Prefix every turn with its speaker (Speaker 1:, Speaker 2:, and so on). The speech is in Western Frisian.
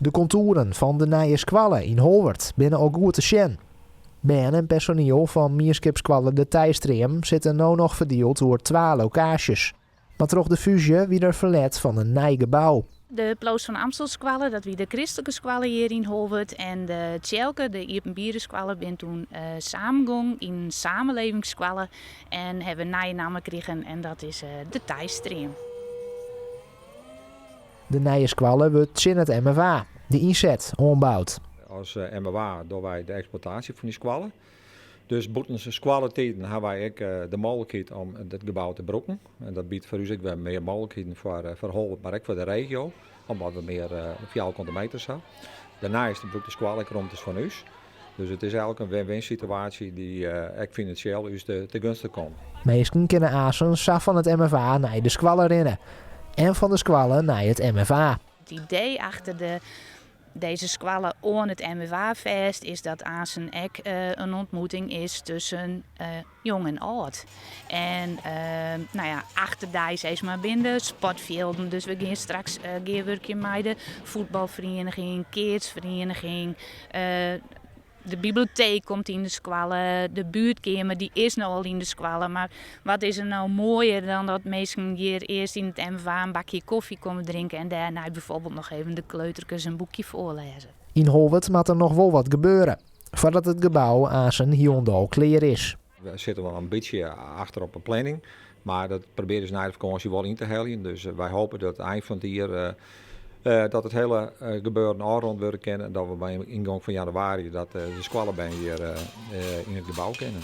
Speaker 1: De kontoeren fan de nije skoalle yn Holwert binne al goed te sjen. Bern en personiel fan mienskipsskoalle De Tijstream sitte no noch ferdield oer twa lokaasjes. Mar troch de fúzje wie der ferlet fan in nij gebou.
Speaker 2: De Ploos van Amstelskoalle, dat wie de kristlike skoalle hjir yn Holwert, en de Tsjelke, de iepenbiere skoalle, binne toen samengong yn in samenlevingsskoalle en hawwe in nije namme krigen en dat is De Tijstream.
Speaker 1: De nije skoalle wurdt tsjin it MFA, de ynset, oanboud.
Speaker 3: As MFA dogge wy de eksploitaasje fan dy skoalle. Dus bûten skoalletiden hawwe wy ek de mooglikheid om it gebou te brûken. En dat biedt foar ús ek wer mear mooglikheden foar Holwert, mar ek foar de regio, omdat we mear fjouwerkante meters ha. Dêrneist brûkt de skoalle ek romtes fan ús. Dus it is eigenlik in win-win situaasje dy't ek finansjeel ús te gunste komt.
Speaker 1: Minsken kinne aansen sa fan it MFA nei de skoalle rinne en fan de skoalle nei it MFA.
Speaker 2: It idee achter de dizze skoalle oan it MFA fêst is dat aansen ek in ontmoeting is tusken jong en âld. En nou ja, achterdei sis mar binne de sportfjilden, dus we gean straks gearwurkjen mei de fuotbalferieniging, keatsferieniging. De biblioteek komt yn de skoalle, de buertkeamer dy is no al yn de skoalle. Mar wat is der no moaier dan dat minsken hjir earst yn it MFA in bakje kofje komme drinke en dêrnei bijvoorbeeld noch even de kleuterkes in boekje foarlêze.
Speaker 1: Yn Holwert moat der noch wol wat gebeure foardat it gebou aansen hielendal klear is.
Speaker 3: We sitte wol in bytsje achter op de planning, mar dat probearje se nei de fakânsje wol yn te heljen. Dus wy hoopje dat ein fan it jier dat it hiele gebeuren ôfrûn wurde kin en dat we by yngong fan jannewaarje dat de skoallebern hjir yn it gebou kinne.